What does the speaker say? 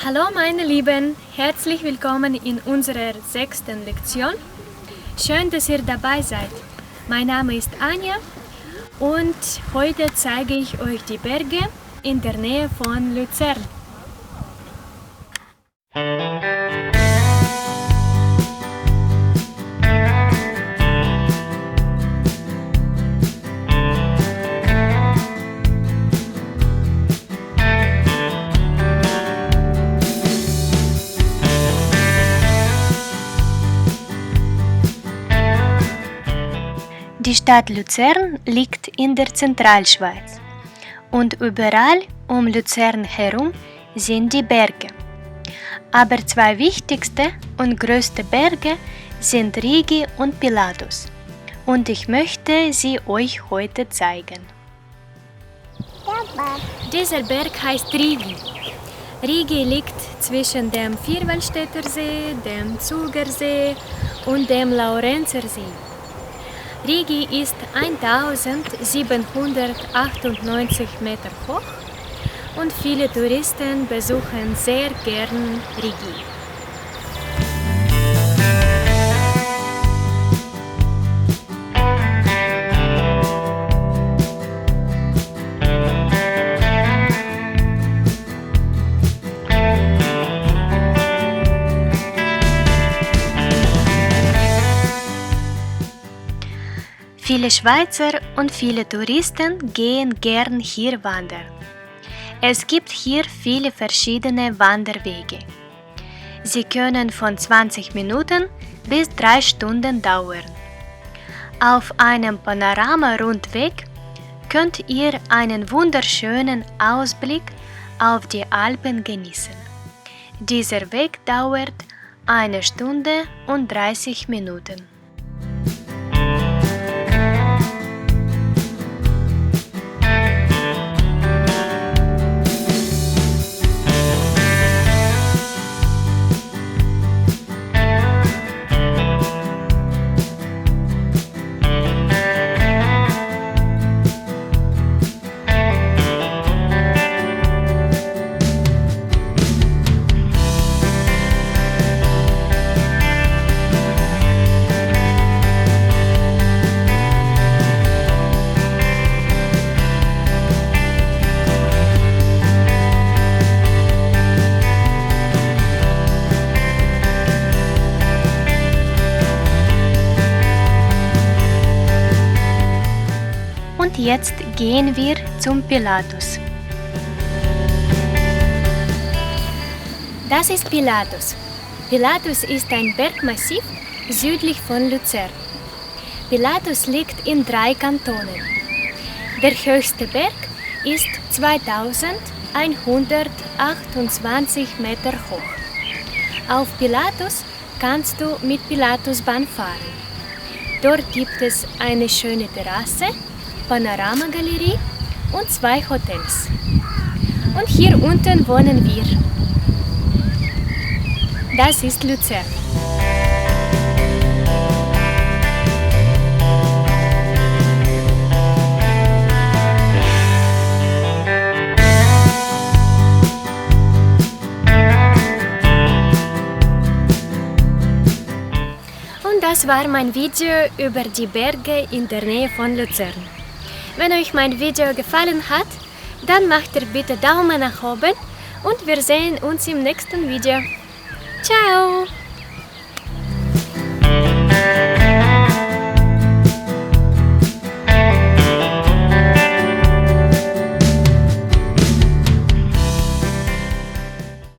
Hallo meine Lieben, herzlich willkommen in unserer 6. Lektion. Schön, dass ihr dabei seid. Mein Name ist Anja und heute zeige ich euch die Berge in der Nähe von Luzern. Die Stadt Luzern liegt in der Zentralschweiz und überall um Luzern herum sind die Berge. Aber zwei wichtigste und größte Berge sind Rigi und Pilatus und ich möchte sie euch heute zeigen. Dieser Berg heißt Rigi. Rigi liegt zwischen dem Vierwaldstätter See, dem Zugersee und dem Laurenzersee. Rigi ist 1798 Meter hoch und viele Touristen besuchen sehr gern Rigi. Viele Schweizer und viele Touristen gehen gern hier wandern. Es gibt hier viele verschiedene Wanderwege. Sie können von 20 Minuten bis 3 Stunden dauern. Auf einem Panorama-Rundweg könnt ihr einen wunderschönen Ausblick auf die Alpen genießen. Dieser Weg dauert 1 Stunde und 30 Minuten. Und jetzt gehen wir zum Pilatus. Das ist Pilatus. Pilatus ist ein Bergmassiv südlich von Luzern. Pilatus liegt in 3 Kantonen. Der höchste Berg ist 2128 Meter hoch. Auf Pilatus kannst du mit Pilatusbahn fahren. Dort gibt es eine schöne Terrasse, Panoramagalerie und 2 Hotels. Und hier unten wohnen wir. Das ist Luzern. Und das war mein Video über die Berge in der Nähe von Luzern. Wenn euch mein Video gefallen hat, dann macht ihr bitte Daumen nach oben und wir sehen uns im nächsten Video. Ciao!